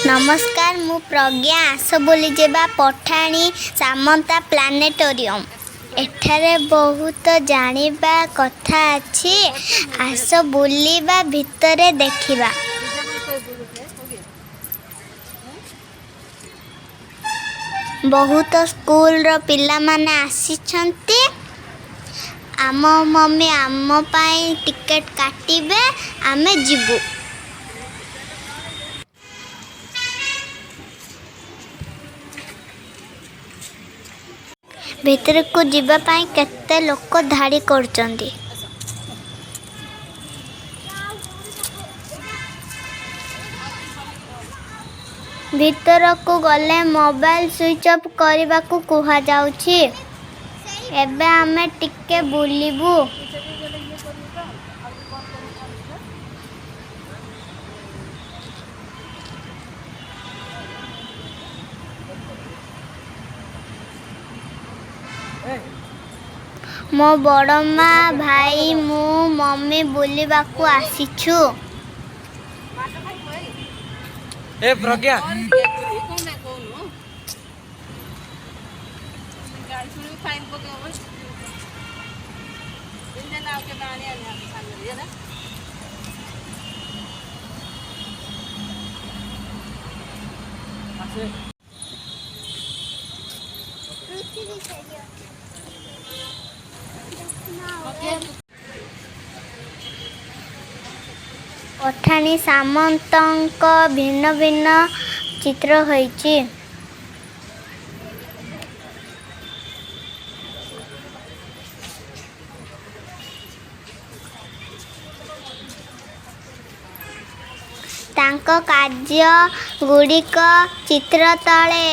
ନମସ୍କାର, ମୁଁ ପ୍ରଜ୍ଞା। ଆସ ବୁଲିଯିବା ପଠାଣି ସାମନ୍ତ ପ୍ଲାନେଟୋରିୟମ। ଏଠାରେ ବହୁତ ଜାଣିବା କଥା ଅଛି। ଆସ ବୁଲିବା, ଭିତରେ ଦେଖିବା। ବହୁତ ସ୍କୁଲର ପିଲାମାନେ ଆସିଛନ୍ତି। ଆମ ମମି ଆମ ପାଇଁ ଟିକେଟ୍ କାଟିବେ, ଆମେ ଯିବୁ। ଭିତରକୁ ଯିବା ପାଇଁ କେତେ ଲୋକ ଧାଡ଼ି କରୁଛନ୍ତି। ଭିତରକୁ ଗଲେ ମୋବାଇଲ ସୁଇଚ୍ ଅଫ୍ କରିବାକୁ କୁହାଯାଉଛି। ଏବେ ଆମେ ଟିକେ ବୁଲିବୁ। ମୋ ବଡ଼ ମା, ଭାଇ, ମୁଁ, ମମି ବୁଲିବାକୁ ଆସିଛୁ। ଏ ପ୍ରଜ୍ଞା। ପଠାଣି ସାମନ୍ତଙ୍କ ଭିନ୍ନ ଭିନ୍ନ ଚିତ୍ର ହୋଇଛି। ତାଙ୍କ କାର୍ଯ୍ୟ ଗୁଡ଼ିକ ଚିତ୍ର ତଳେ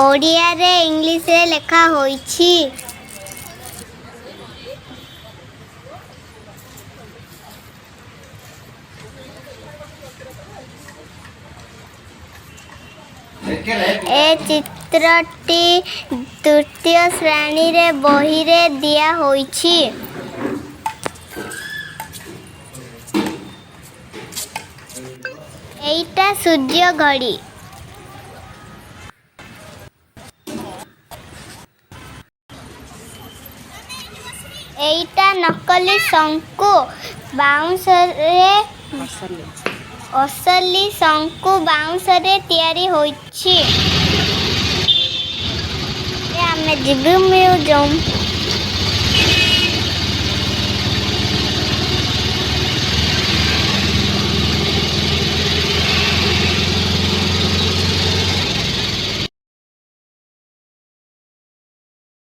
ଓଡ଼ିଆରେ, ଇଂଲିଶରେ ଲେଖା ହୋଇଛି। ଏ ଚିତ୍ରଟି ତୃତୀୟ ଶ୍ରେଣୀରେ ବହିରେ ଦିଆ ହୋଇଛି। ଏଇଟା ସୂର୍ଯ୍ୟ ଘଡ଼ି। ଏଇଟା ନକଲି ଶଂକୁ ବାଉଁଶରେ, ଅସଲି ଶଂକୁ ବାଉଁଶରେ ତିଆରି ହୋଇଛି। ଆମେ ଯିବୁ ମ୍ୟୁଜିୟମ।